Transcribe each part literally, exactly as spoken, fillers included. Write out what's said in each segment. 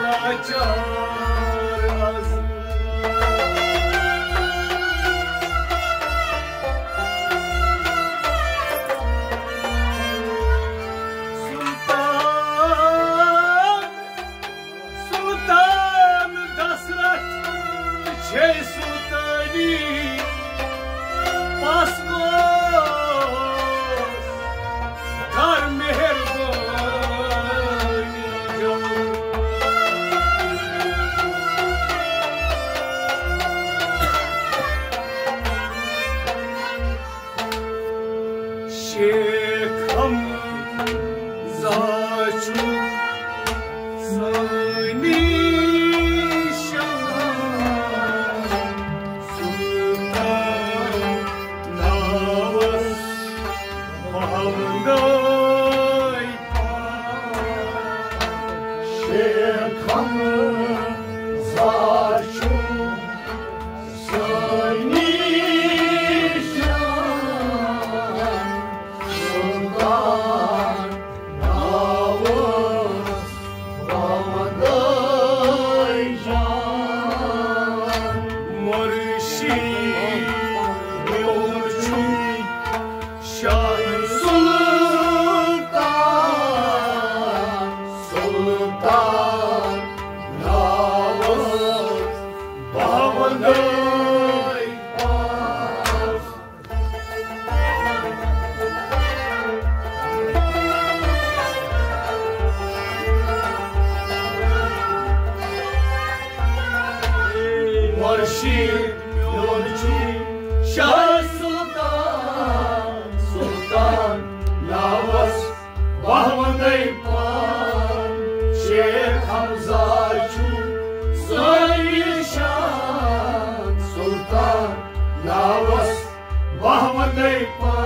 لاچار از۔ سلطان، سلطان دسرتھ چھے سلطانی پس گوس، کر مہربانی جان۔ شیخ حمزہ چھُ سٲنی شان، سلطان ناوس محمدے پان۔ شیخ حمزہ چھُ سٲنی شان، سلطان ناوس محمدے جان۔ مرشد میون چھُ شاہ سلطان، سلطان ناوس محمدے پان۔ مرشد میون چھُ شاہ سلطان، سلطان ناوس محمدے پان۔ شیخ حمزہ چھُ سٲنی شان، سلطان ناوس محمدے پان۔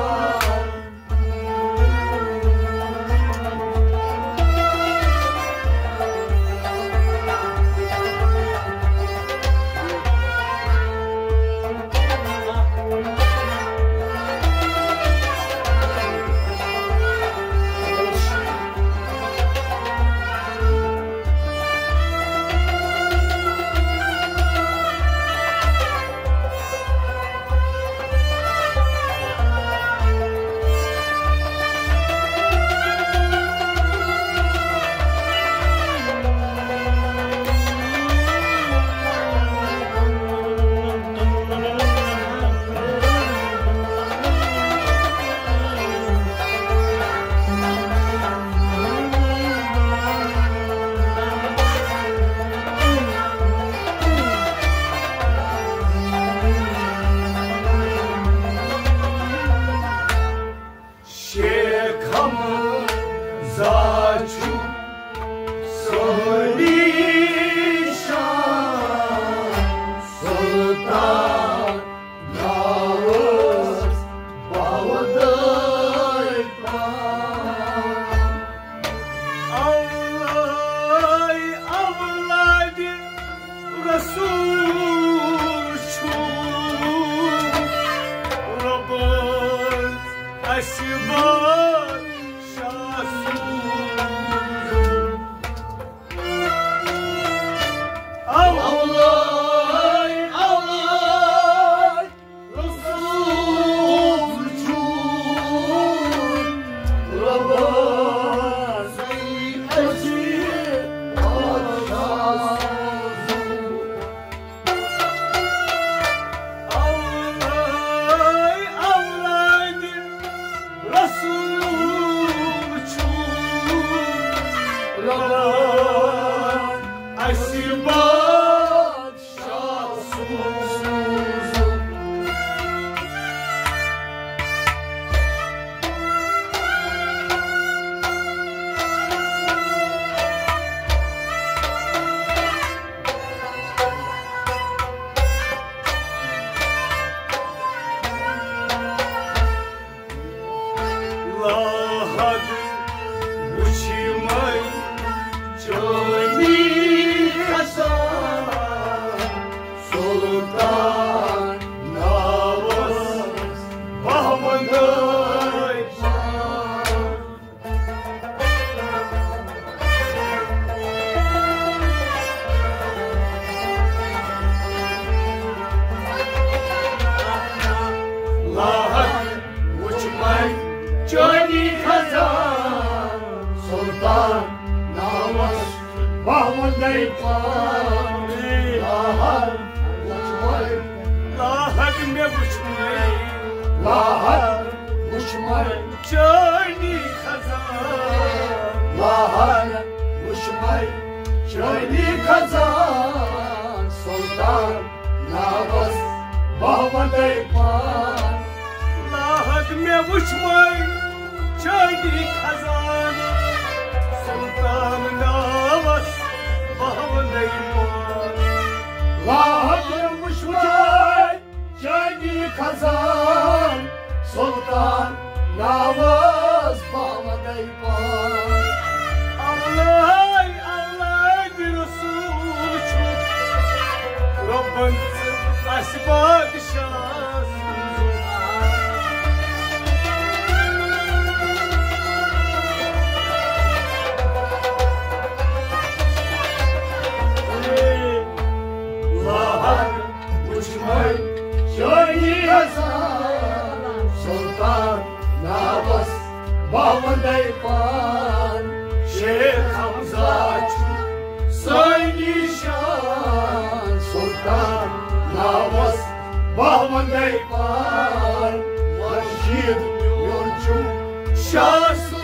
شیخ حمزہ چھُ سٲنی شان، سلطان ناوس محمدے پان۔ اولے اولادِ رسول چھُ رۄبس اسہِ بادشاہ سوٗزمُت۔ اولے اولاد رسول چھُ رۄبس اسہِ بادشاہ سوٗزمُت۔ اولے اولادِ رسول باہ وندے پان۔ لاحق وچھمے، لاحق مےٚ وچھمے، لاحق وچھمے چٲنی خزان۔ لاحق وچھمے چٲنی خزان۔ سلطان ناوس باہ وندے پان۔ لاحق مےٚ وچھمے چٲنی خزان۔ سلطان ناوس باہ وندے پان۔ لاحق مےٚ وچھمے چٲنی خزان۔ سلطان ناوس باہ وندے پان۔ اللہ، اللہ، رسول چھُ رۄبن ژٕ اسہِ بادشاہ سوٗزُن۔ لاحق وچھمے چٲنی خزان۔ سلطان ناوس باہ وندے پان۔ شیخ حمزہ چھُ سٲنی شان۔ سلطان ناوس باہ وندے پان۔ خورشید میون چھُ شاہ سلطان۔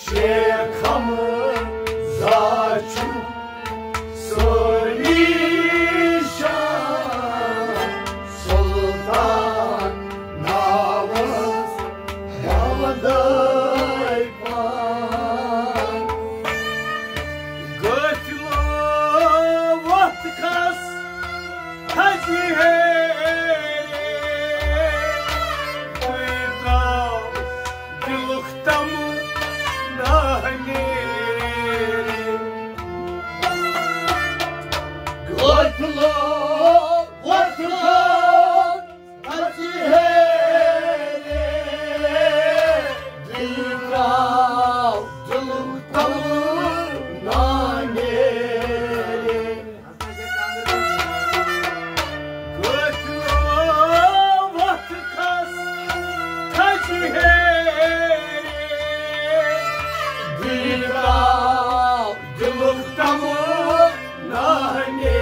شیخ حمزہ چھُ سٲنی شان۔ سلطان ناوس باہ وندے پان۔ غٲفلو وۄتھ کھس تھزِ ہیرِ، تُہۍ ترٛاو دِلُک تمہٕ ناہ نیرِ۔ غٲفلو وۄتھ کھس تھزِ ہیرِ، دِل ترٛاو دِلُک تمہٕ ناہ نیرِ۔ غٲفلو وۄتھ کھس تھزِ ہیرِ، دِل ترٛاو دِلُک تمہٕ ناہ نیرِ۔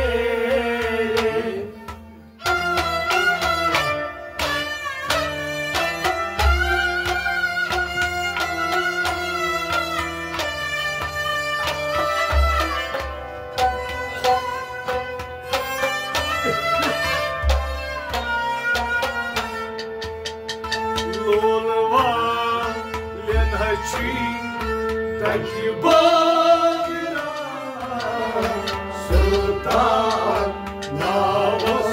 لول والٮ۪ن ہا چھُے تَتہِ بٲگراو۔ سُلطان ناوس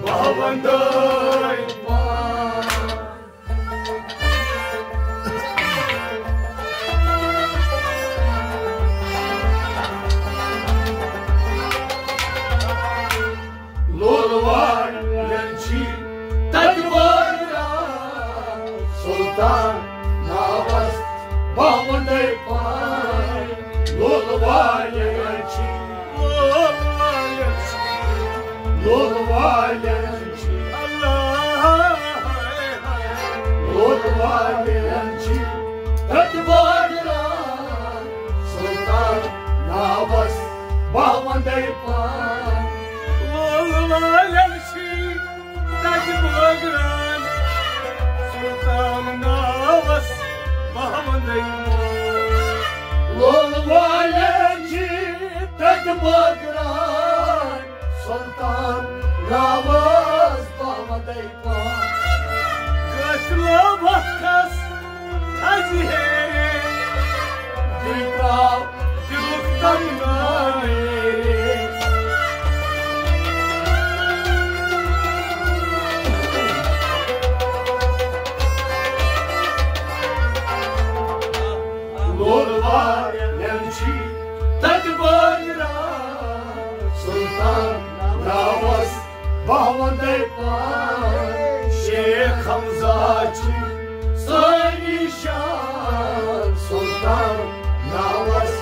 باہ وندے پان۔ لول والٮ۪ن چھِ تَتہِ بٲگراو۔ سُلطان ناوس باہ وندے پان۔ لول والٮ۪ن چھِ، لول والٮ۪ن چھِ، لول والٮ۪ن چھِ، اللہ، لول والٮ۪ن چھِ تَتہِ بٲگراو۔ سُلطان ناوس باہ وندے پان۔ لول والٮ۪ن چھِ تَتہِ بٲگراو۔ سُلطان ناوس باہ وندے پان۔ لول والٮ۪ن چھِ تَتہِ بٲگراو۔ سُلطان ناوس باہ وندے پان۔ زاچی سٲری شان سلطان ناوس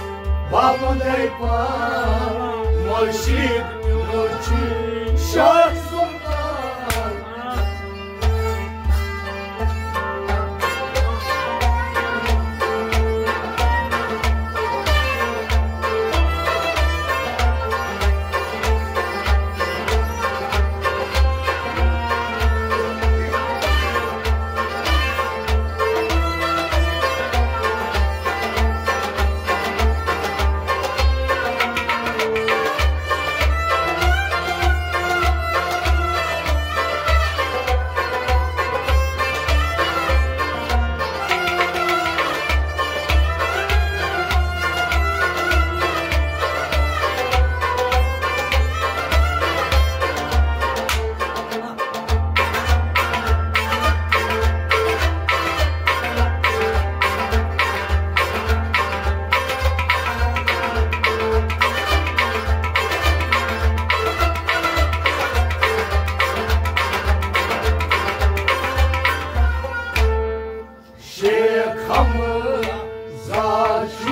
بابندے پان، مرشد میون چھ شاہ سلطان۔ شیخ حمزہ چھ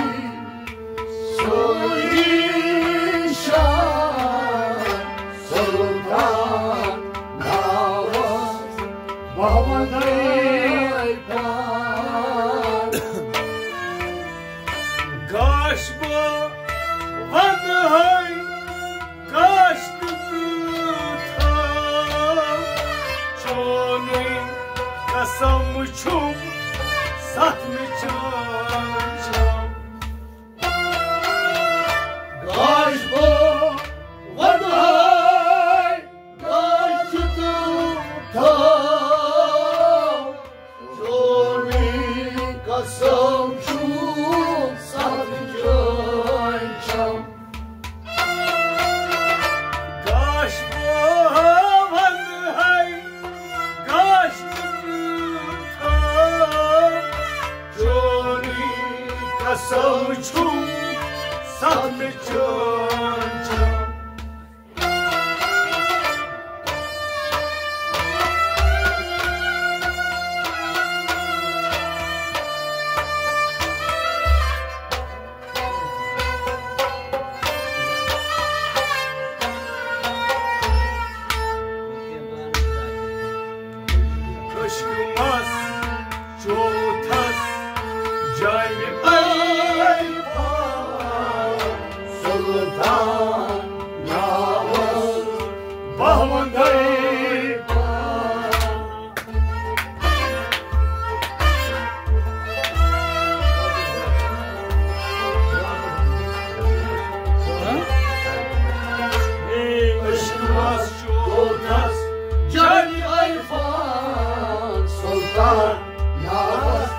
سٲری شان سلطان ناوس بابندے پان۔ گاش بہٕ ونہٕ ہے کاشت تہٕ تھل، چونُے قسم چھُم ستھ مےٚ چٲنۍ چھم۔ گاش بہٕ ونہٕ ہے کاشت تہٕ تھل، چونُے قسم چھُم ستھ چٲنۍ چھم۔ گاش بہٕ ونہٕ ہے کاشت تہٕ تھل، چونُے قسم چھُم ستھ چٲنۍ چھم۔ عشق مس چوتھس جامہِ عرفان، سلطان ناوس بہمندے پان۔ عشق مس چوتھس جامہِ عرفان، سلطان ناوس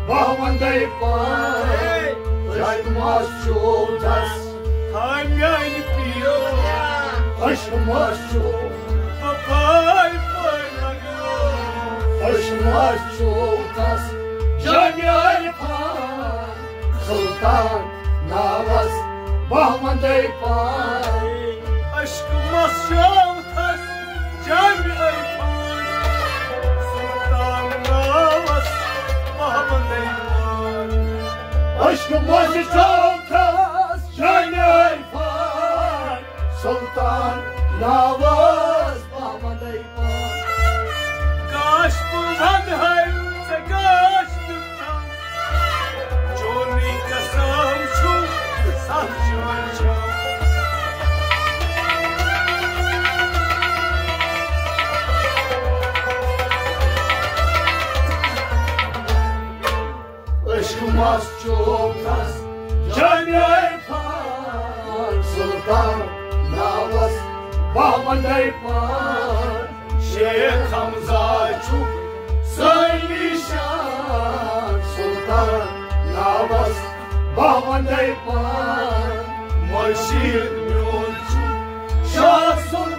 بہمندے پان۔ عشق مس چوتھس ہاے میانہِ پیو، عشق مس چوتھس وفاے پٲے لگو۔ عشق مس چوتھس جامہِ عرفان، سلطان ناوس بہمندے پان۔ عشق مس چوتھس جامہِ عرفان، سلطان ناوس بہمندے پان۔ عشق مس چوتھس جامہِ عرفان، سلطان ناوس بہمندے پان۔ کاش بہٕ ونہٕ ہے ژےٚ کاش تہٕ چونُے قسم چھُم ستھ چٲنۍ چھم۔ عشق مس چوتھس جامہِ عرفان، سلطان ناوس بہمندے پان۔ شیخ حمزہ چھُ سٲنۍ شان، سلطان ناوس بہمندے پان۔ مرشد میون چھُ شاہ سلطان۔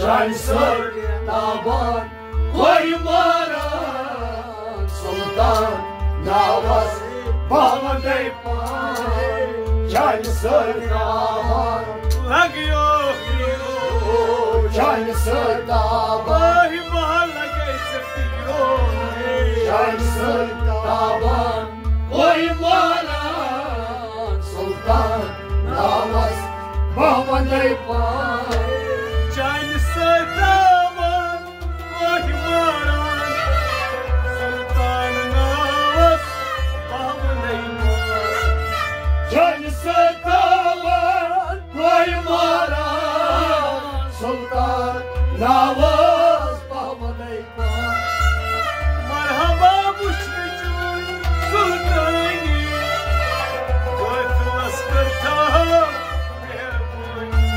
چانہِ سۭتۍ تابان کوہہِ ماران، سلطان ناوس پاوندے پان۔ چانہِ سۭتۍ تابان لگیو ہیرو، چانہِ سۭتۍ تابان کوہہِ ماران لگے ژےٚ ہیرو۔ چانہِ سۭتۍ تابان کوہہِ ماران، سلطان ناوس پاوندے پان۔ چانہِ سۭتۍ تابان کوہہِ ماران، سلطان ناوس پاوندے پان۔ چانہِ سۭتۍ تابان کوہہِ ماران، سلطان ناوس پاوندے پان۔ مرحبا وٕچھنٕچ سلطانی، قٲفلس کٔر تھاو مہربٲنی۔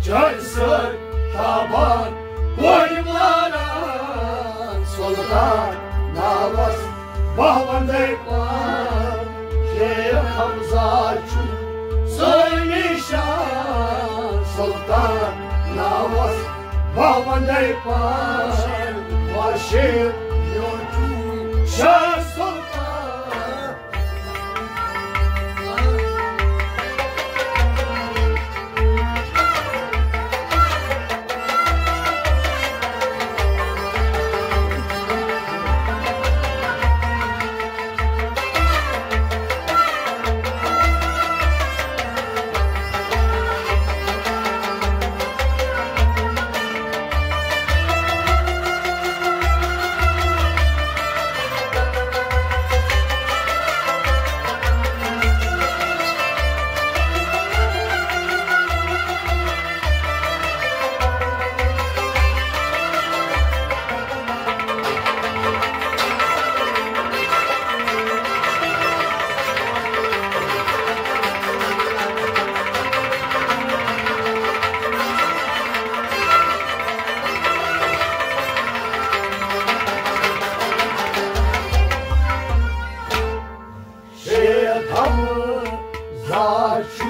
چانہِ سۭتۍ تابان کوہہِ ماران، سلطان ناوس پاوندے پان۔ شیخ حمزہ چھُ سٲنۍ شان، سلطان ناوس پاوندے پان۔ خورشید میون چھُے شاہ سلطان۔ شیخ حمزہ چھُ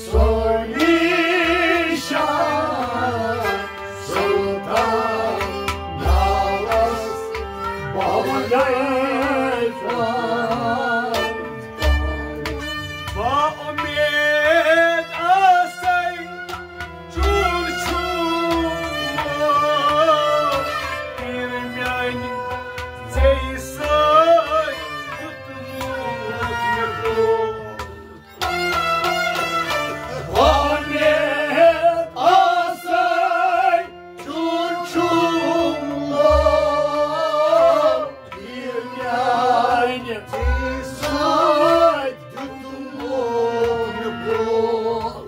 سٲنۍ شان، سلطان ناوس پاوندے پان۔ با اُمید آسے چون چھُ مول، پیر میانہِ ژےٚ سۭتۍ دیُتمُت مےٚ قول۔ وۄمید آسے چون چھُ مول، پیر میانہِ ژےٚ سۭتۍ دیُتمُت مےٚ قول۔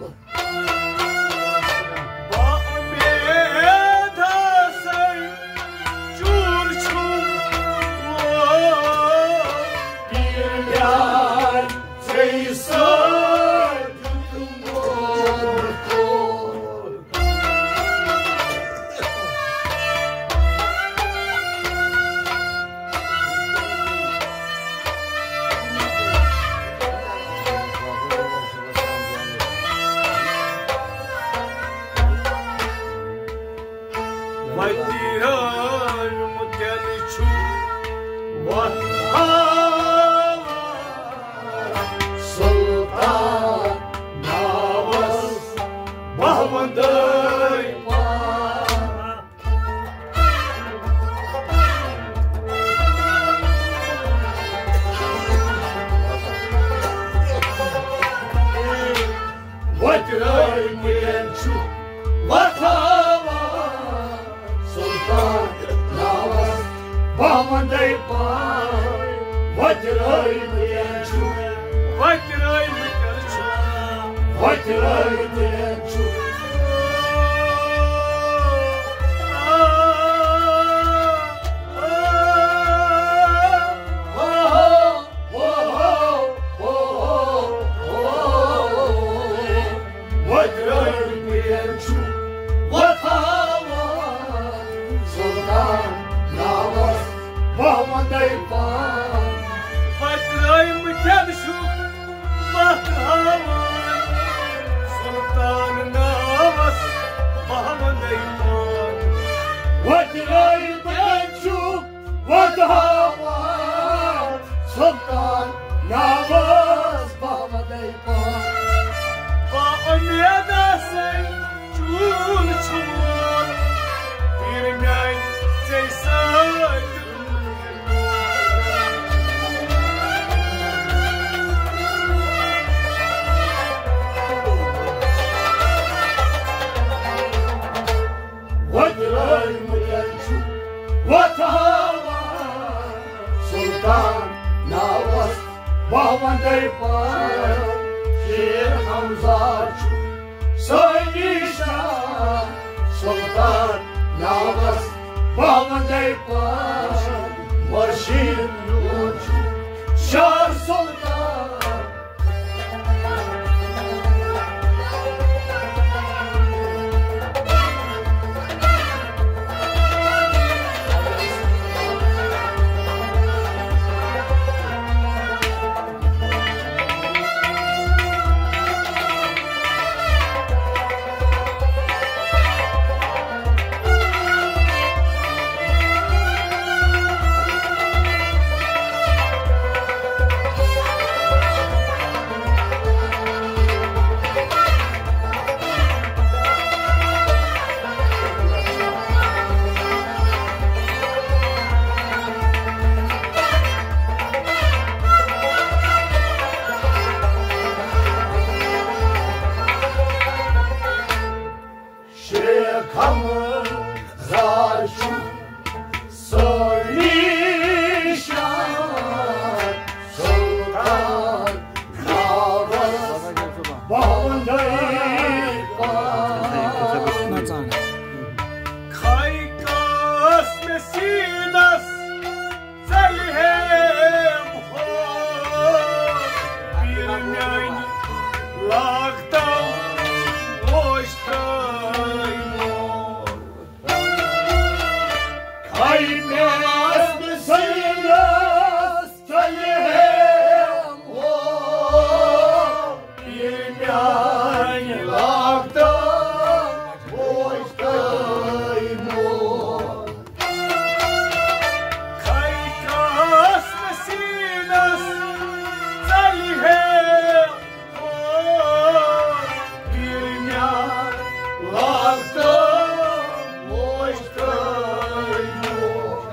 با اُمید آسے چون چھُ مول، پیر میانہِ ژےٚ سۭتۍ دیُتمُت مےٚ قول۔ وتہِ رٲوۍ مُتٮ۪ن چھُ وۄتھ ہاوان۔ سلطان ناوس بہوندے پان۔ وتہِ رٲوۍ مُتٮ۪ن چھُ وۄتھ ہاوان۔ سلطان ناوس بہوندے پان۔ وتہِ رٲوۍ مُتٮ۪ن چھُ، وتہِ رٲوۍ مُتٮ۪ن چھُ، وتہِ رٲوۍ مُتٮ۪ن چھُ۔ وۄترٲوِتھ پیر چھُ وۄتھاوان۔ سلطان ناوس بہٕ وَندَے پان۔ وۄترٲیمٕتٮ۪ن چھُکھ وَتھ ہاوان، سُلطان ناوَس بہٕ وَندَے پان۔ وۄترٲیمٕتٮ۪ن چھُکھ وَتھ ہاوان، سُلطان ناوَس بہٕ وَندَے پان۔ با اُمید آسَے چون چھُ مول، پیٖر میٛانہِ ژےٚ سۭتۍ۔ وۄترٲیمٕتٮ۪ن چھُ وۄتھ ہاوان، سُلطان ناوَس بہٕ وَندَے پان۔ شیر ہمزہ چھُ سٲنی شان، سُلطان ناوَس بہٕ وَندَے پان۔ مُرشِد میون چھُ شاہ سُلطان۔ شیخ حمزہ چھُ سٲنی شان، سُلطان ناوَس بہٕ وَندَے پان۔ نژان۔ کھے کاس مےٚ سیٖنَس ژَلہِ ہے ہور، پیٖر میٛانہِ لاگتو ووش ترٛٲے مول۔ کھے کاس مےٚ سیٖنَس ژَلہِ ہے ہور، پیٖر میٛانہِ لاگتو ووش ترٛٲے مول۔ کھے کاس مےٚ سیٖنَس ژَلہِ ہے ہور، پیٖر میٛانہِ لاگتو ووش ترٛٲے مول۔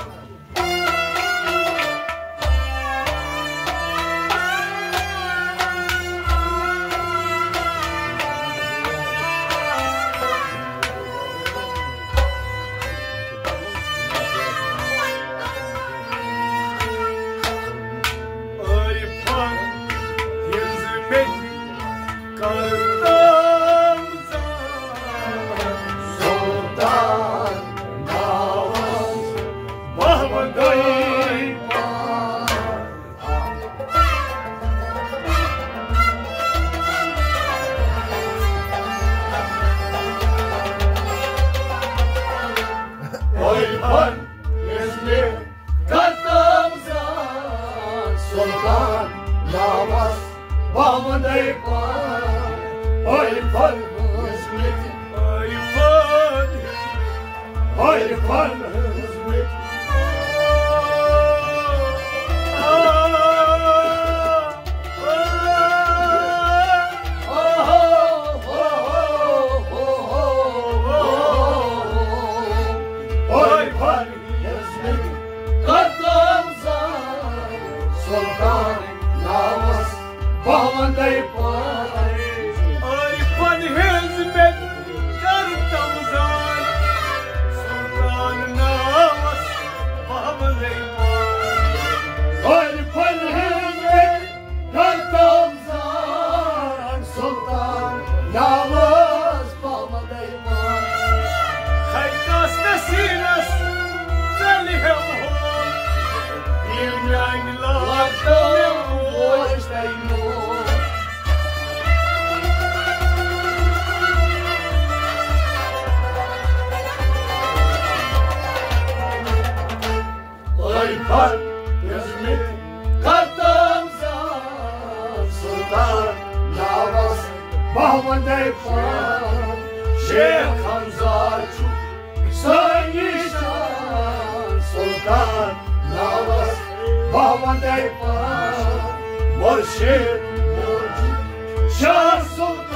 عارفن ہٕنٛز مےٚ تہِ کر تام زان، سُلطان ناوَس بہٕ وَندَے پان۔ عارفن ہٕنٛز مےٚ کر تام زان، سُلطان ناوَس بہٕ وَندَے پان۔ عارفن ہٕنٛز مےٚ تہِ، عارفن، عارفن ہٕنٛز مےٚ تہِ۔ عارفن ہٕنٛز مےٚ تہِ کر تام زان، سُلطان ناوَس بہٕ وَندَے پان۔ عارفن ہٕنٛز مےٚ تہِ کر تام زان، سُلطان ناوَس بہٕ وَندَے پان۔ عارفن ہٕنٛز مےٚ تہِ کر تام زان، سُلطان ناوَس بہٕ وَندَے پان۔ کھے کاس مےٚ سیٖنَس ژَلہِ ہے ہور، پیٖر میٛانہِ لاگتو ووش ترٛٲے مول۔ پھر یزمِ قدم زان سلطان ناوس بہوندے پان۔ شیخ حمزہ چھُ سٲنۍ نِشان سلطان ناوس بہوندے پان۔ مرشد میون چھُ شاہ سلطان۔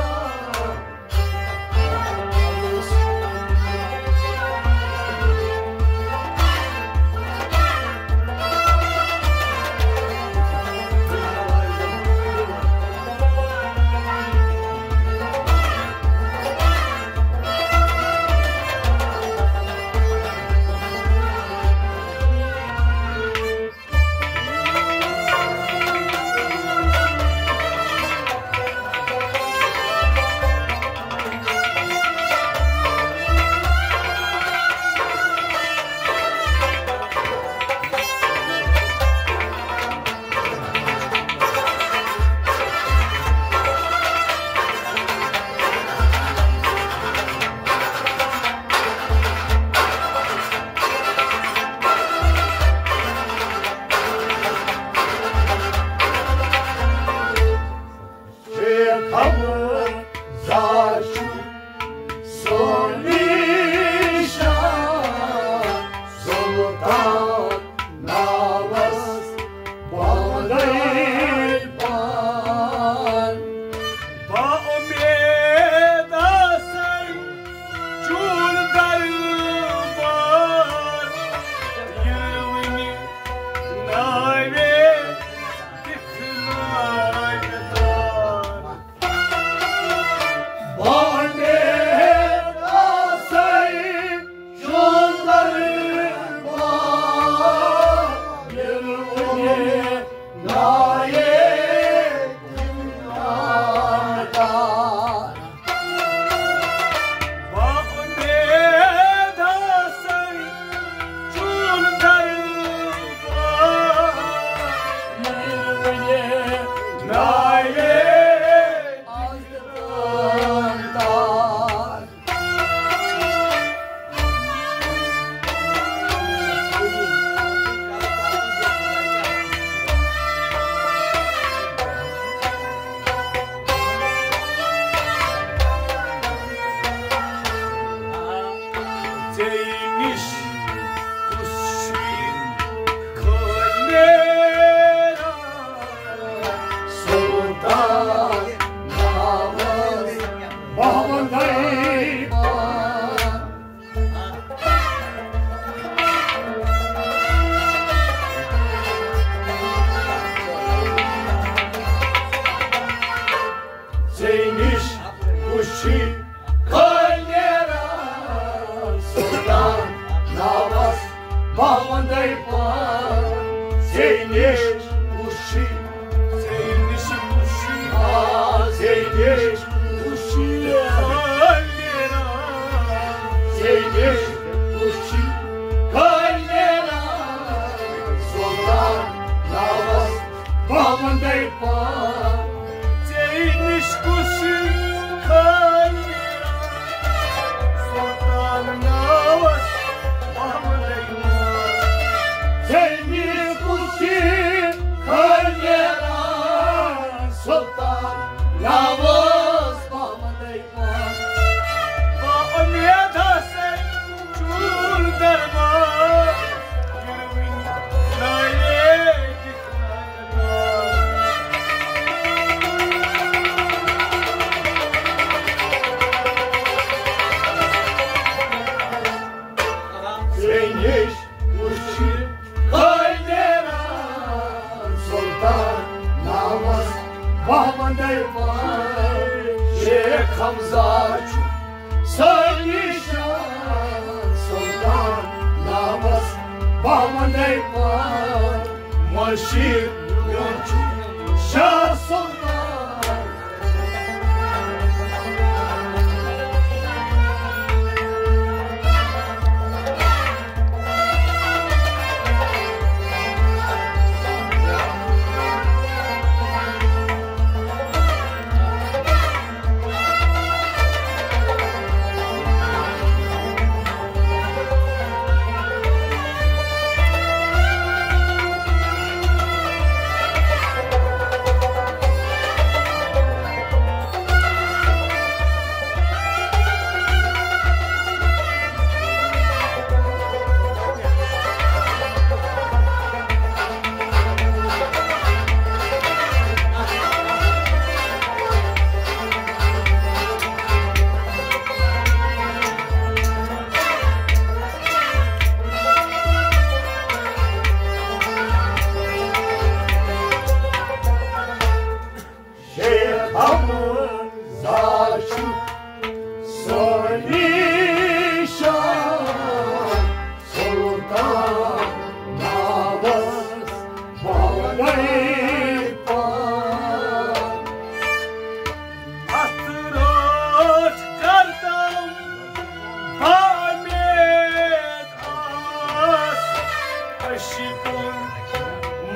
شیخ حمزہ چھُ سٲنۍ نِشان سلطان ناوس بہوندے پان۔ با اُمید آسے چون دربار، ییٚلہِ وُنہِ ناوِ دِکھ ناوِ دار۔ بہوندے آسے چون دربار، ییٚلہِ وُنہِ ناوِ دِکھ ناوِ دار۔ با اُمید آسے چون دربار، ییٚلہِ وُنہِ ناوِ دِکھ ناوِ دار۔ ژےٚ نِش کُس چھُے خٲلِص سلطان ناوس بہوندے پان۔ ژےٚ نِش کُس چھُے خٲلِص سلطان ناوس بہوندے پان۔ ژےٚ نِش کُس چھُے، ژےٚ نِش کُس چھُے، آ، ژےٚ نِش کُس چھُے خٲلِص، ژےٚ نِش کُس چھُے خٲلِص سلطان ناوس بہوندے پان۔ ژےٚ نِش کُس چھُے خٲلِص سلطان ناوس بہوندے پان۔ ژےٚ نِش کُس چھُے خٲلِص سلطان ناوس بہوندے پان۔ با اُمید آسے چون دربار، ییٚلہِ وُنہِ ناوِ دِکھ ناوِ دار۔ ژےٚ نِش کُس چھُے خٲلِص سلطان ناوس بہوندے پان۔ شیخ حمزہ چھُ سٲنۍ نِشان سلطان ناوس بہوندے پان۔ مرشد میون چھُ شاہ سلطان۔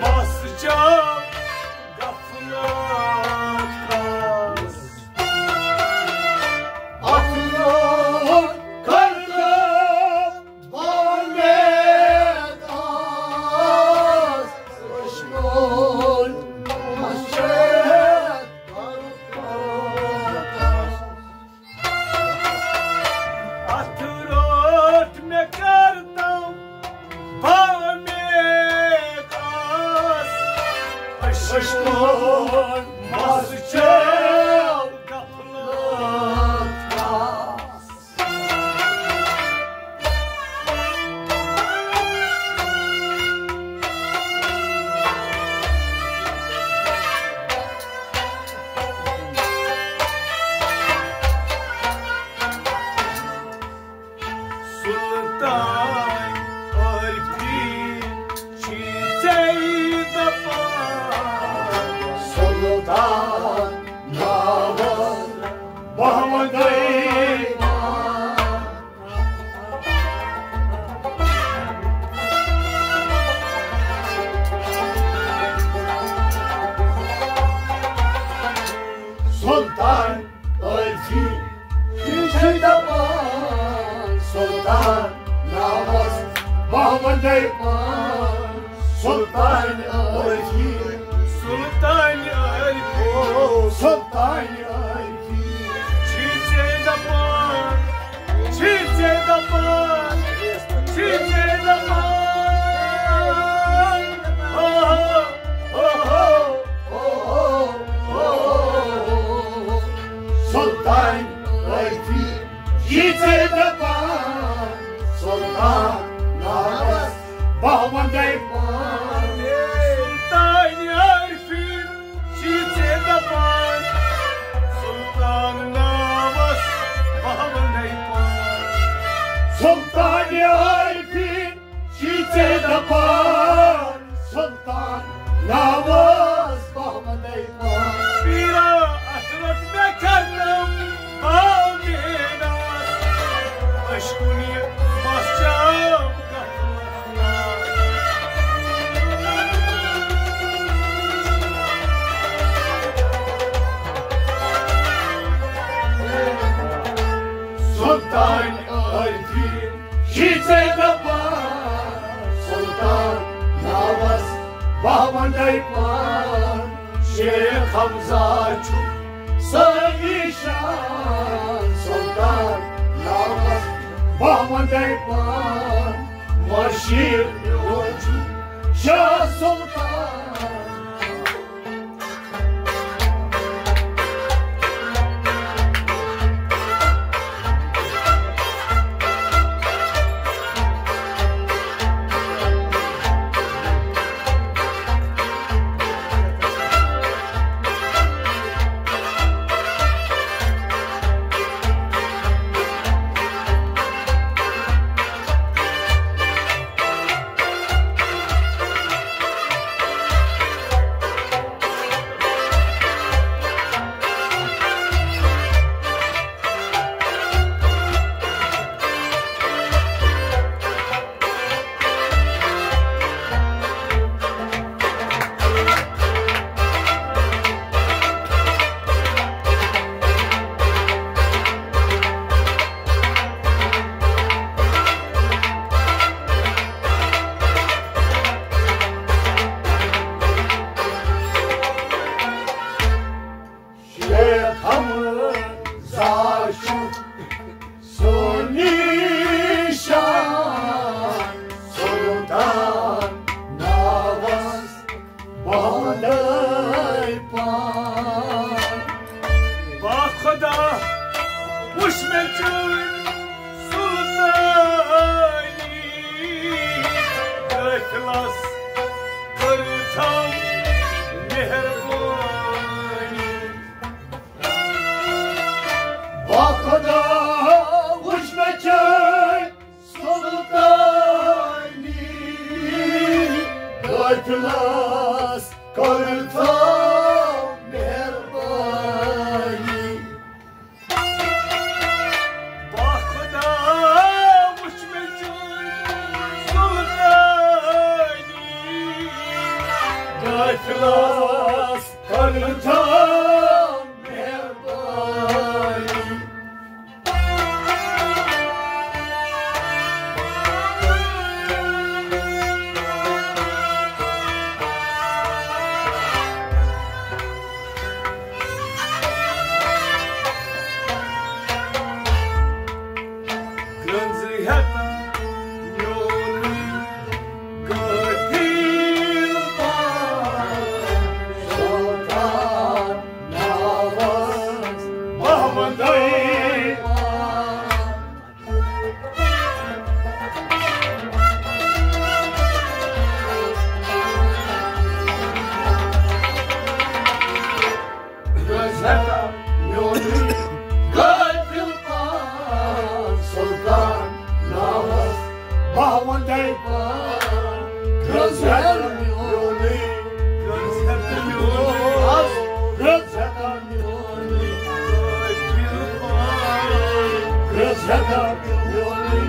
مس چاو غفلت کس۔ اتھ لوگ کرتب بامید آس، دشمن مس چاو غفلت کس۔ اتھ روٚٹ مےٚ کرتب بامید آس، پشکول مس چاو غفلت کس۔ سلطان عارفین چھی ژے دپان، سلطان ناوس بہمدے پان۔ سلطان عارفین، یہِ چھِ دپان، سلطان ناوس بہمدے پان۔ سلطان عارفین، سلطان عارفین، سلطان عارفین۔ چھی ژے دپان، چھی ژے دپان، چھی ژے دپان۔ ہو، ہو، ہو، ہو، ہو، ہو، ہو۔ سلطان عارفین، چھی ژے دپان، سلطان ناوس بہمدے پان۔ سلطان عارفین، چھی ژے دپان، سلطان ناوس بہمدے پان۔ سلطان عارفین، چھی ژے دپان، سلطان ناوس بہمدے پان۔ پیرا، اتھ روٚٹ مےٚ کرتب بامید آس، اشکُنہِ مس چاو غفلت کس۔ سلطان عارفین، چھی ژے دپان، سلطان ناوس بہمدے پان۔ شیخ حمزہ چھُ سٲنی شان، سلطان ناوس بہمدے پان۔ مشیر میون چھُ شاہ سلطان۔ شیخ حمزہ چھُ سونی شان، سلطان ناوس بہمدے پان۔ با خدا، وٕچھ مےٚ چٲنۍ سلطانی، قٲفلس کٔرتھم مہربٲنی۔ با خدا، وٕچھ مےٚ چٲنۍ سلطانی، قٲفلس کٔرتھم مہربٲنی۔ با خدا، وٕچھ مےٚ چٲنۍ سلطانی، قٲفلس کٔرۍزیو مہربٲنی۔ گرٛنٛز ہٮ۪تھ میونُے قٲفِل پان، سلطان ناوس محمدے پان۔ گرٛنٛز ہٮ۪تھ میونُے قٲفِل پان، سلطان ناوس بہٕ وندے پان۔ گرٛنٛز ہٮ۪تھ میونُے، گرٛنٛز ہٮ۪تھ میونُے، گرٛنٛز ہٮ۪تھ میونُے، گرٛنٛز ہٮ۪تھ میونُے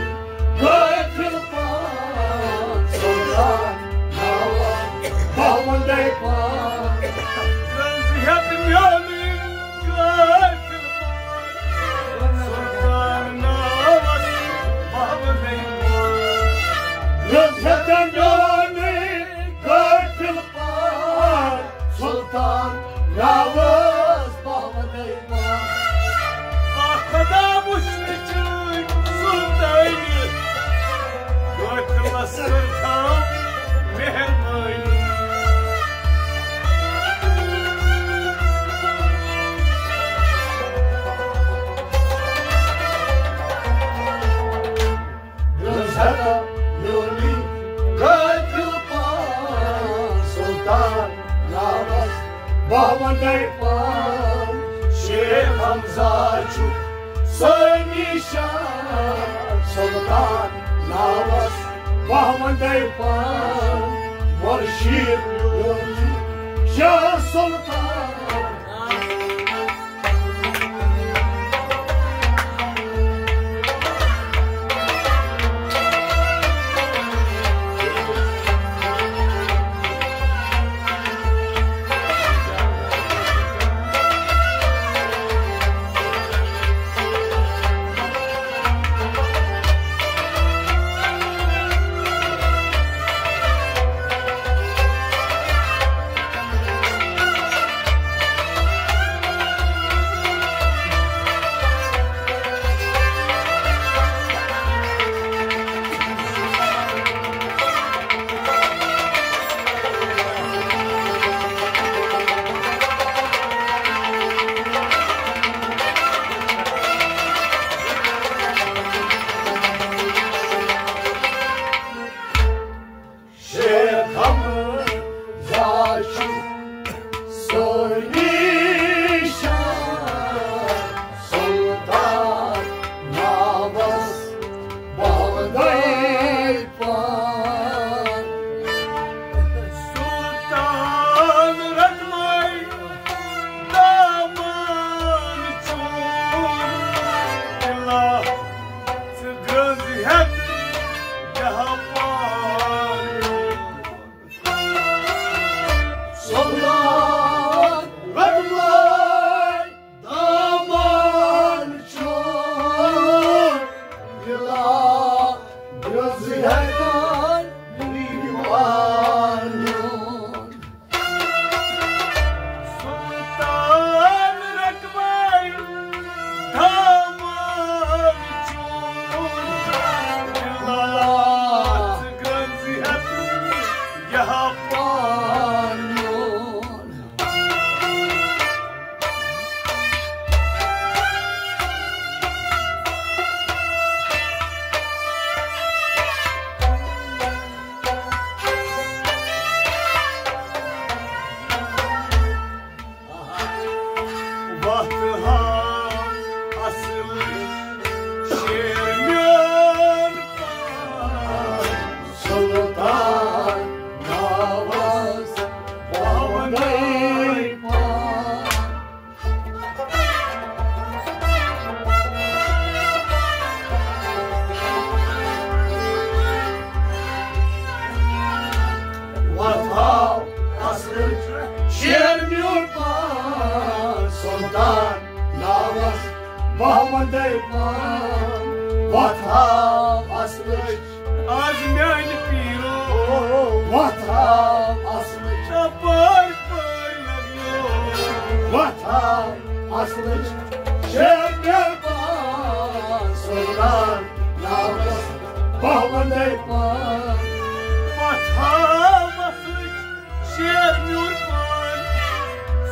قٲفِل پان، سلطان ناوس بہٕ وندے پان۔ گرٛنٛز ہٮ۪تھ میونُے قٲفِل پان، سلطان ناوس بہٕ وندے پان۔ گرٛنٛز ہٮ۪تھ میونُے قٲفِل پان، سلطان ناوس بہٕ وندے پان۔ آ خدا وٕچھنٕچ سلطٲنی، قٲفِلس کٔرۍزیو مہربٲنی۔ گرٛنٛز ہٮ۪تھ میونُے قٲفِل پان، سلطان ناوس بہٕ وندے پان۔ شیخ حمزہ چھُ سٲنی شان، سلطان ناوس بہٕ وندے پان۔ مُرشِد میون چھُ شاہ سلطان۔ شیخ حمزہ چھُ سٲنی شان، سلطان ناوس بہٕ وندے پان۔ سلطان رٹمے دامان چون، الا ژٕ گرٛنٛز ہٮ۪تھ جہاں پار۔ سلطان رٹمے دامان چون، الا گرٛنٛز ہٮ۪تھ دیوان میون۔ سلطان رٹمے دامان چون، الا ژٕ گرٛنٛز ہٮ۪تھ جہاں پار میون۔ وتھ ہاو اصل شیر میون پان، سلطان ناوس بہٕ وندے پان، وۄتھ ہاو اصلٕچ۔ آز میانہِ پیٖرو، وۄتھ ہاو اصلٕچ۔ اپٲرۍ پٲرۍ لگیو۔ وۄتھ ہاو اصلٕچ۔ شیر مےٚ پان سلطان ناوس، بہٕ وندے پان۔ وۄتھ ہاو اصلٕچ۔ شیر میون پان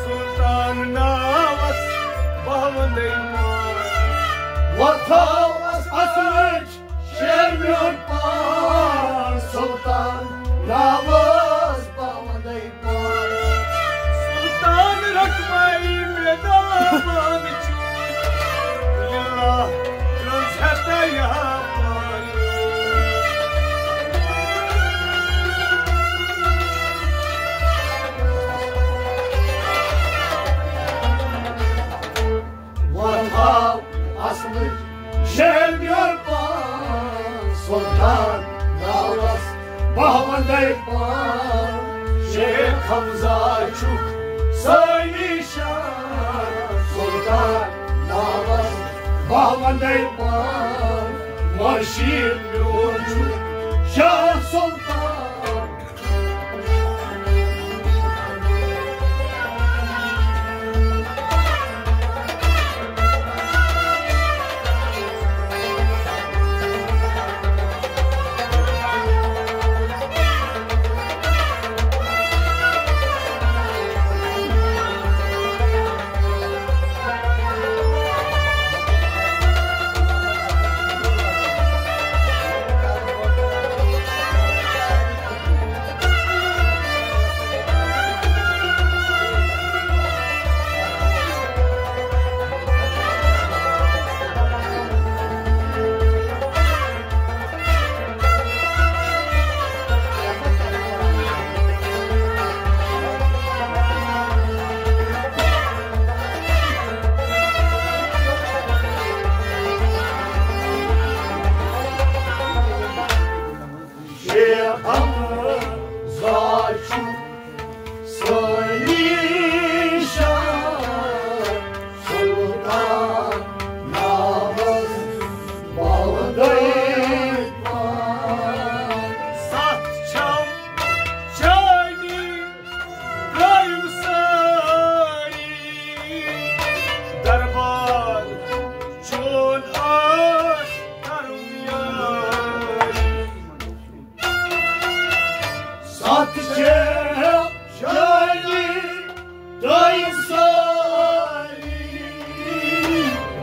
سلطان ناوس، بہٕ وندے پان۔ وۄتھ ہاو اصلٕچ۔ شیر میون پان سلطان ناوس، بہٕ وندے پان۔ سلطان رقبائی مےٚ دامان چھُ، للہ رنز ہتا یہاں پان۔ وۄتھ ہاو اصلٕچ۔ شیر میون پان سلطان ناوس، بہٕ وندے پان۔ شیخ حمزہ چھُکھ سٲنی شان سلطان ناوس، بہٕ وندے پان۔ مرشید میون چھُکھ شاہ سلطان۔ شیخ حمزہ چھُ سٲنی شان سلطان ناوس، بہٕ وندے پان۔ ستھ چھم چٲنی ترٲوِم سٲری، دربار چون آس کرُن یٲری۔ ستھ چھم چٲنی ترٲوِم سٲری،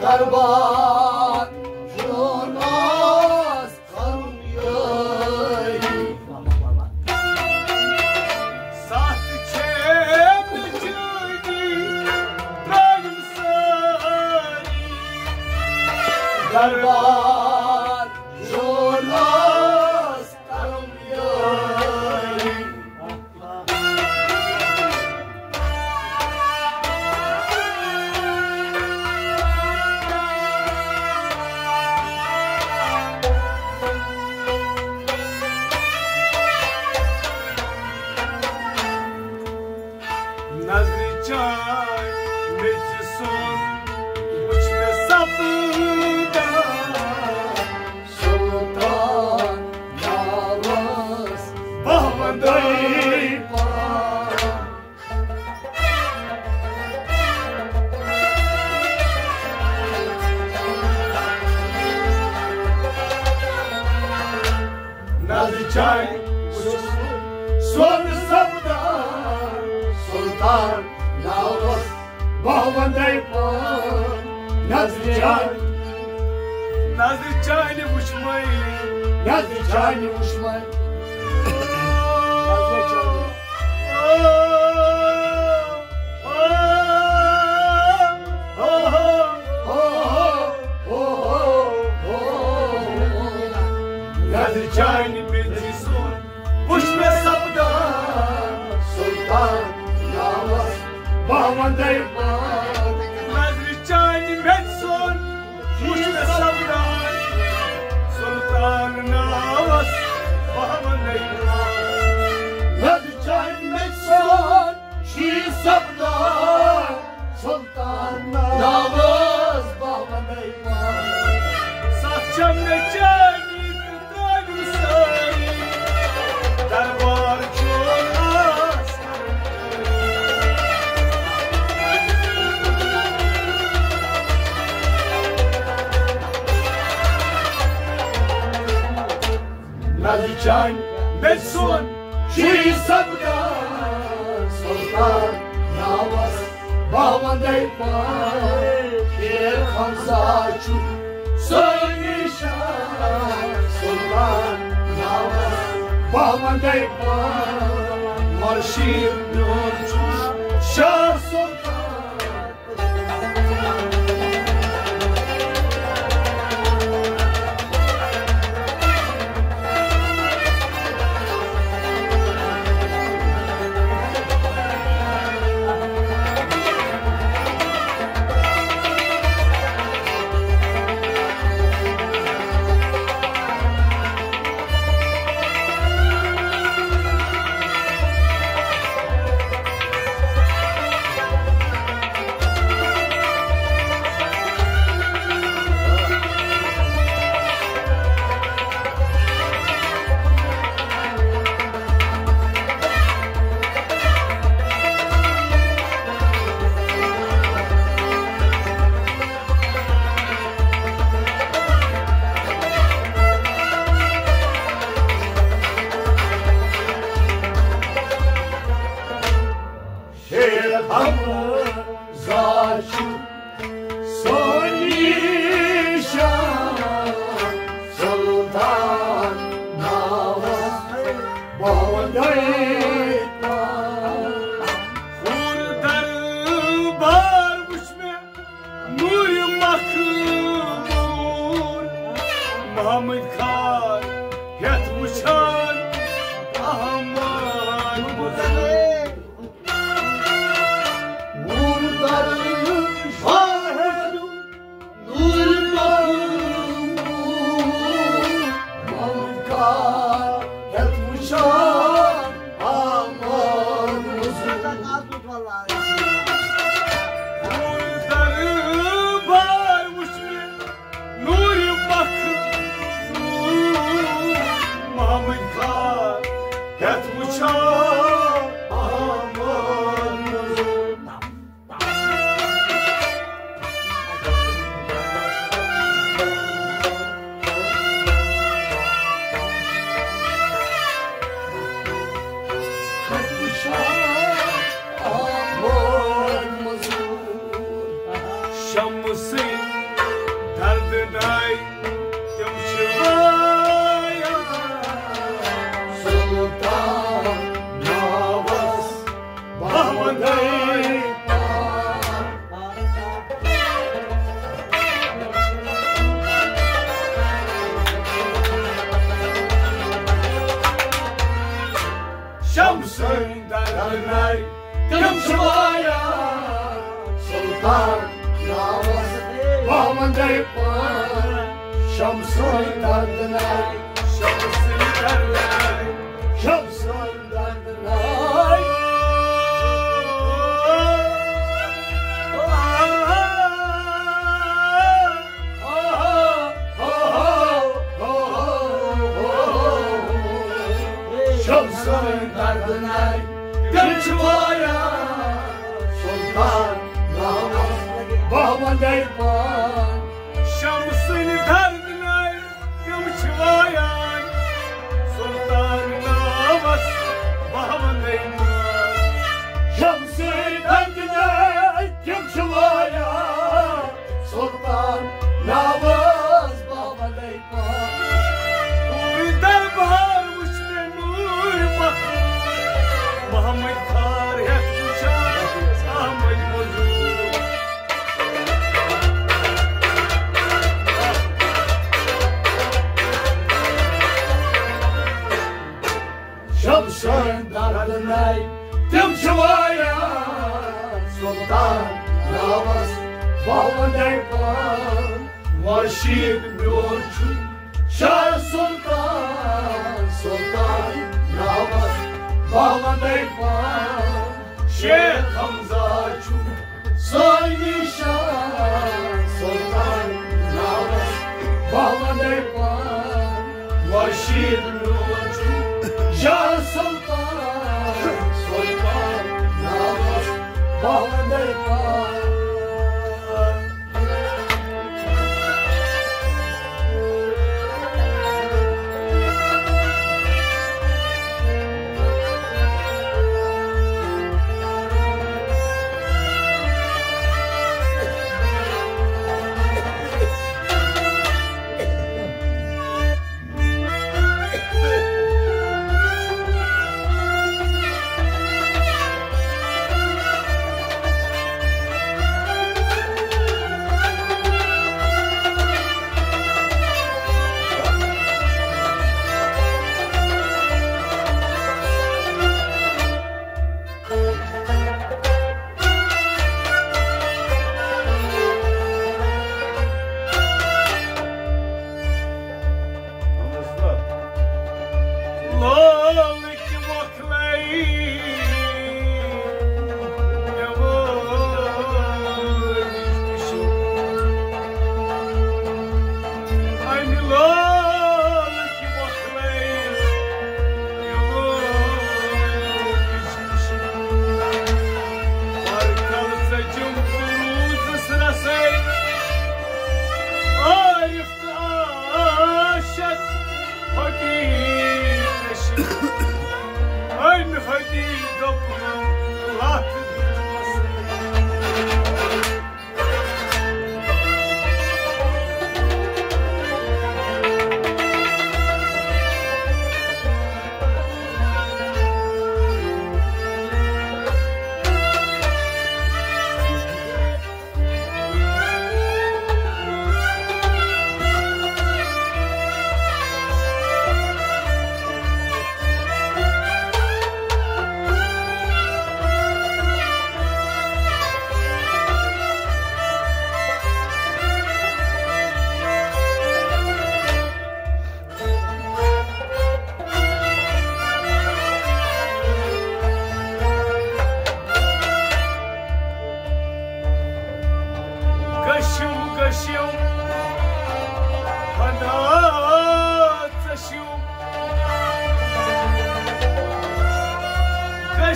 دربار چون آس کرُن یٲری۔ ستھ چھم چٲنی ترٲوِم سٲری، دربار چون آس کرُن یٲری۔ نظرِ چانہِ میٚژِ سُنٛد وُچھ مےٚ سپدان۔ سلطان ناوس بہٕ وندے پان۔ نظرِ چانہِ وُچھ سۄن سپدان، سلطان ناوس بہٕ وندے پان۔ نظرِ چانہِ، نظرِ چانہِ وُچھ مےٚ، نظرِ چانہِ وُچھ مےٚ۔ نظرِ چانہِ میٚژِ سُنٛد وُچھ مےٚ سپدان، سلطان ناوس بہٕ وندے پان۔ نظرِ چانہِ میٚژِ سُنٛد وُچھ مےٚ سپدان، سلطان ناوس بہٕ وندے پان۔ نظرِ چانہِ میٚژِ سُنٛد چھُ یہِ سپدان، سلطان ناوس بہٕ وندے جان مےٚ سون شیٖش سپدان سلطان ناوس باوندے پان۔ شیخ حمزہ چھُ سٲنۍ نِشان سلطان ناوس باوندے پان۔ مرشید میون چھُ شاہ سلطان۔ شیخ حمزہ چھُ سٲنۍ نِشان سلطان ناوس باوندے پان۔ ہُر دربار وُچھ مےٚ نوٗرِ مخمور، محمد خان ہٮ۪تھ وُچھان احمد مزور۔ نوٗر دربار نوٗرِ مخمور، محمد خان ہٮ۪تھ وُچھان احمد مزور۔ دربار وُچھ مےٚ نوٗرِ مخمور، محمد خان ہٮ۪تھ وُچھان احمد مزور۔ شمسٕے دردناے تِم چھِ وایان سلطان ناوس باوندے پان۔ شمسٕے دردناے تِم چھِ وایان سلطان ناوس باوندے پان۔ شمسٕے دردناے، شمسٕے دردناے، شمسٕے دردناے۔ شمسٕے دردناے تِم چھِ وایان سلطان ناوس باوندے پان۔ شمسٕے دردناے تِم چھِ وایان سلطان ناوس باوندے پان۔ شمسٕے دردناے تِم چھِ وایان سلطان ناوس باوندے پان۔ پوٗرٕ دربار وُچھ مےٚ نوٗرِ مخمور، محمد خان ہٮ۪تھ وُچھان احمد مزور۔ شمسٕے دردناے تِم چھِ وایان سلطان ناوس باوندے پان۔ مرشد میون چھُ شاہ سلطان، سلطان ناوس باوندے پان۔ شیخ حمزہ چھُ سٲنۍ نِشان سلطان ناوس باوندے پان۔ مرشد میون چھُ شاہ سلطان، سلطان ناوس باوندے پان۔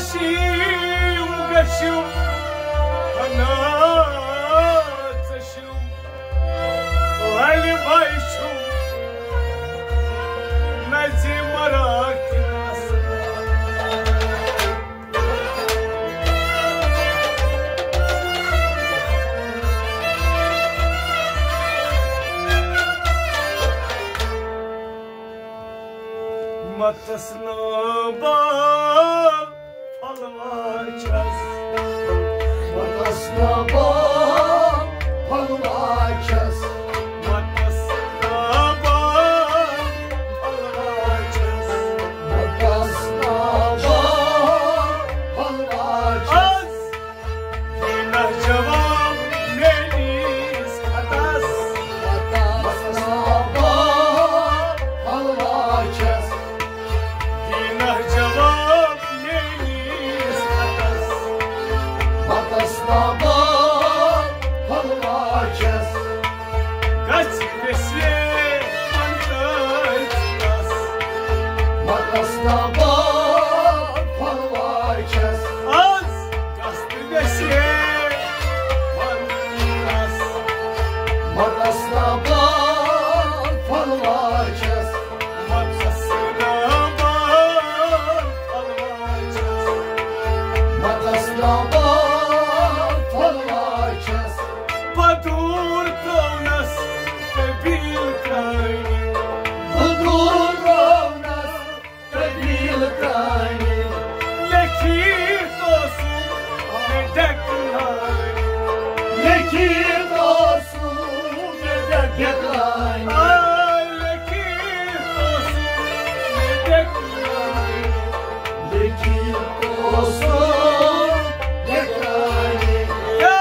شیم گشم ہنا ژشم، لالہِ بائی چھم نزی مراکن اصل۔ متس نابا پھلوا چھس۔ متس نابا پھلوا چھس۔ متس نابا پھلوا چھس۔ متس نابا پھلوا چھس۔ دینہ جواب میٲنِس خطس۔ متس نابا پھلوا چھس۔ دینہ جواب میٲنِس خطس۔ متس نابا پھلوا چھس۔ گژھ ویسے پنچٲیتس۔ متس نابا پھلوا چھس۔ از گژھ ویسے پنچٲیتس۔ متس نابا پھلوا چھس۔ متس نابا پھلوا چھس۔ متس نابا پھلوا چھس۔ بدور ترونس قبیل ترانی۔ بدور ترونس قبیل ترانی۔ لیکھِتھ اوسُم مےٚ ڈٮ۪کہٕ لٲنہِ۔ لیکھِتھ اوسُم مےٚ ڈٮ۪کہٕ لٲنہِ۔ آ، لیکھِتھ اوسُم مےٚ ڈٮ۪کہٕ لٲنہِ۔ لیکھِتھ اوسُم مےٚ ڈٮ۪کہٕ لٲنہِ۔ یا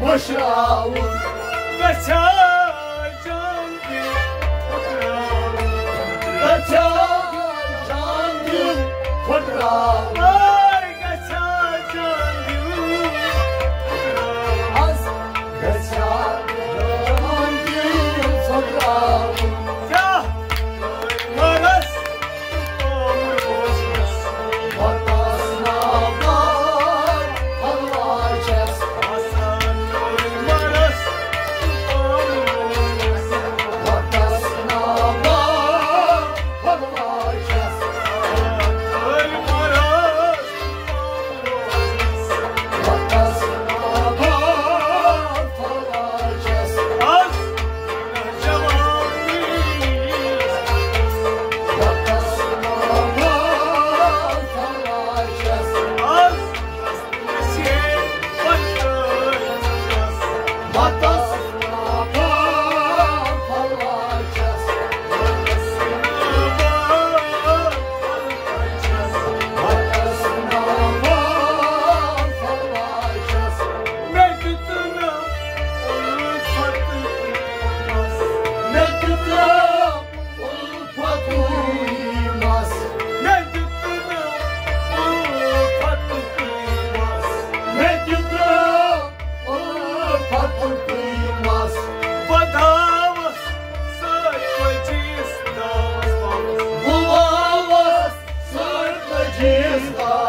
مشراوُن۔ گژھیٛا جان دِل پھُٹراوُن؟ گژھیٛا جان دِل پھُٹراوُن؟ آے گژھیٛا جان دِل پھُٹراوُن؟ از گژھیٛا جان دِل پھُٹراوُن؟ کیٛاہ مرس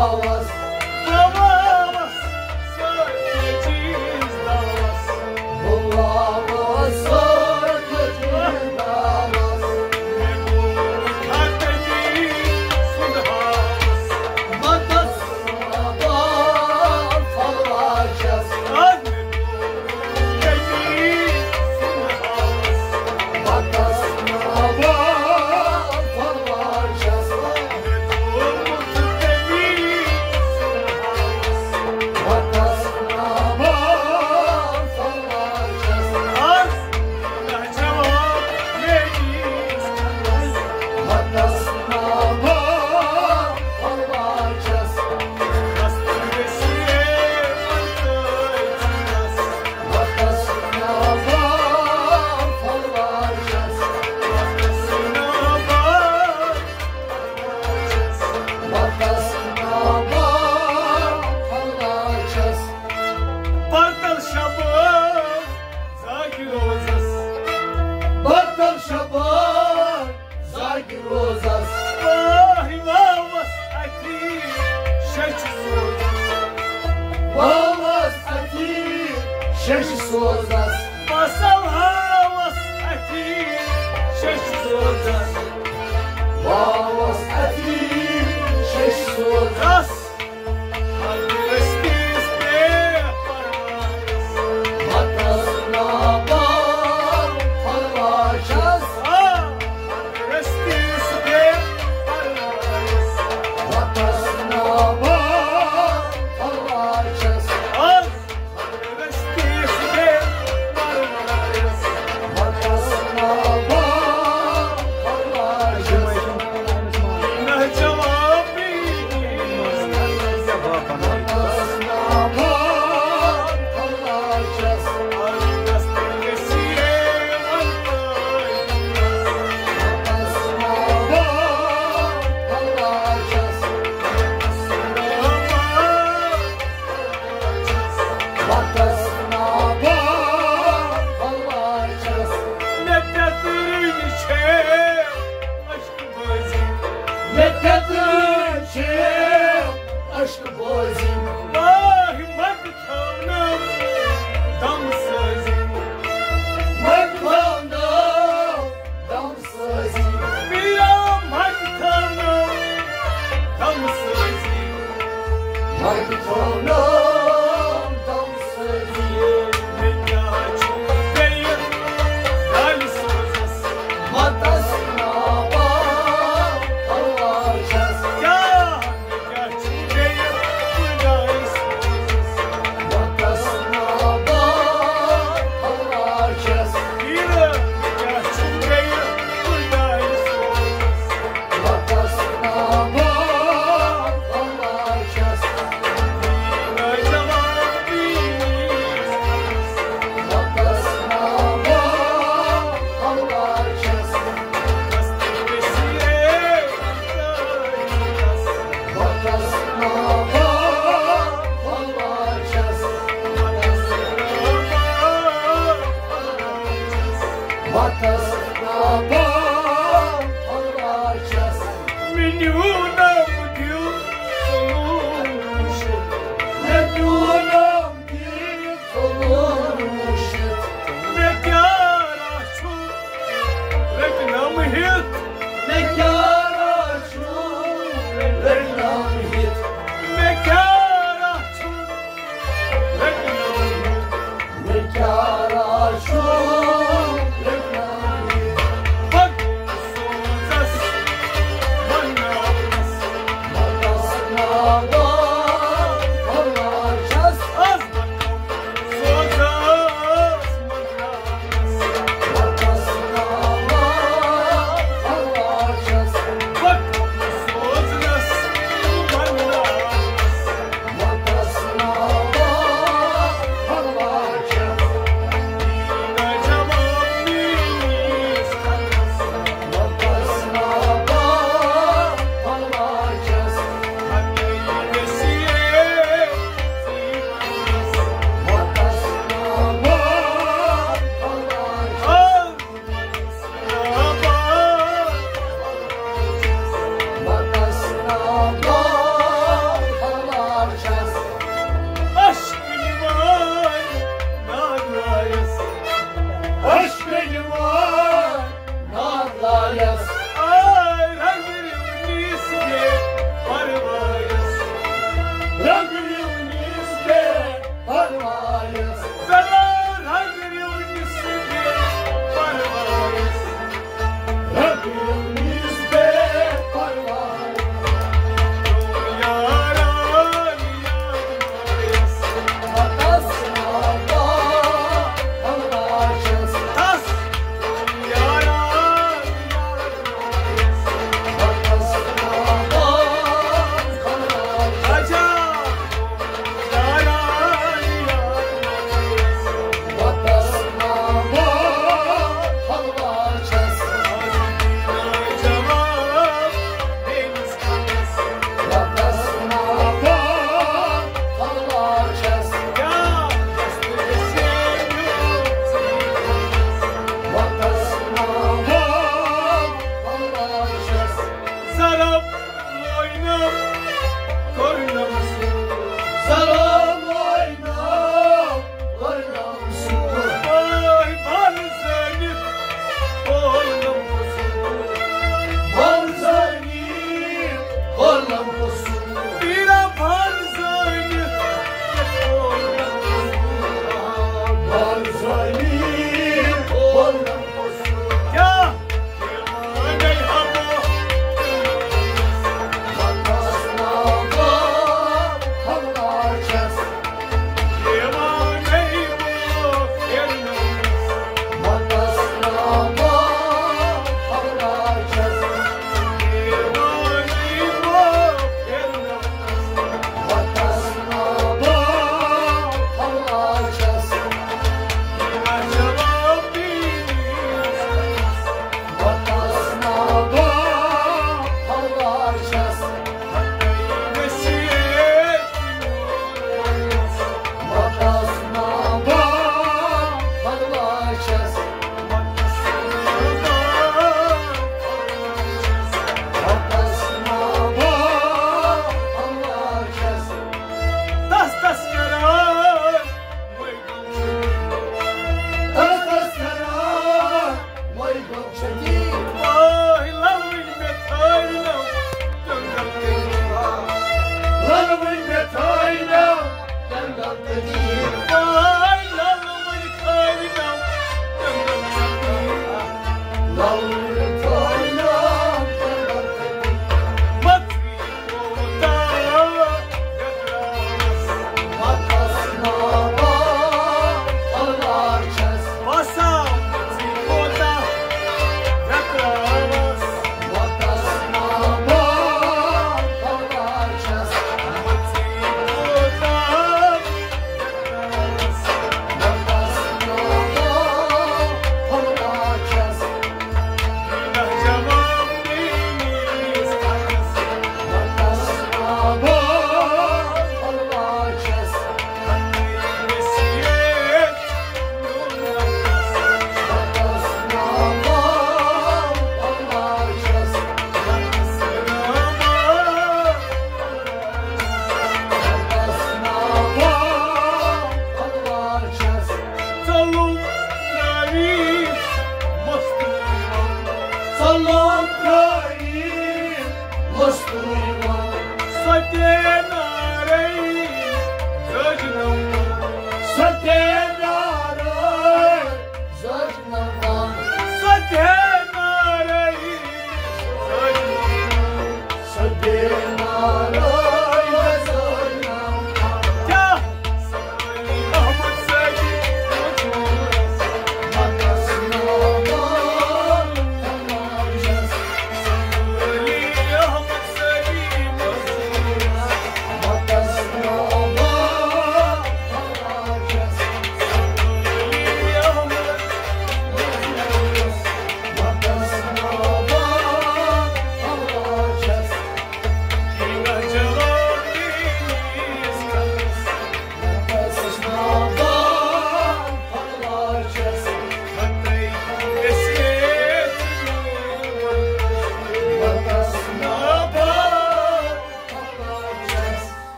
آواز، بابا آواز، سٲرسٕے چیٖز داوَس۔ بابا آواز، سٲرسٕے چیٖز داوَس۔ مےٚ گوٚو خطٲیی سُنٛد ہاوَس۔ وَتَس بابا پھۄلواچَس۔ آز مےٚ گوٚو خطٲیی سُنٛد ہاوَس۔ وَتَس بابا پھۄلواچَس۔ بَتَل شَباب زاگہِ روزَس۔ بَتَل شَباب زاگہِ روزَس۔ واہہِ واوَس اَتھی شیٚچھِ سوزَس۔ واوَس اَتھی شیٚچھِ سوزَس۔ فصل ہاوَس اَتھی شیٚچھِ سوزَس۔ واوَس اَتھی شیٚچھِ سوزَس۔ ہر رٔستِس بے پرواہَس۔ وَتَس نابا پھۄلواچَس۔ آ، ہر رٔستِس بے پرواہَس۔ وَتَس نابا پھۄلواچَس۔ آ، مےٚ پیٚترٕنۍ چھے عشقہٕ بٲزی۔ مےٚ پیٚترٕنۍ چھے عشقہٕ بٲزی۔ واہ، مَتہٕ تھاونَم دم سٲزی۔ مَتہٕ تھاونَم دم سٲزی۔ پِیا مَتہٕ تھاونَم دم سٲزی۔ مَتہٕ تھاونَم دم سٲزی۔ مےٚ کیٛاہ چھُ بیٚیہِ دالہِ سوزَس؟ وَتَس نابا پھۄلواچَس۔ کیٛاہ مےٚ کیٛاہ چھُ بیٚیہِ دالہِ سوزَس؟ وَتَس نابا پھۄلواچَس۔ پیٖرٕ مےٚ کیٛاہ چھُ بیٚیہِ دالہِ سوزَس؟ وَتَس نابا پھۄلواچَس۔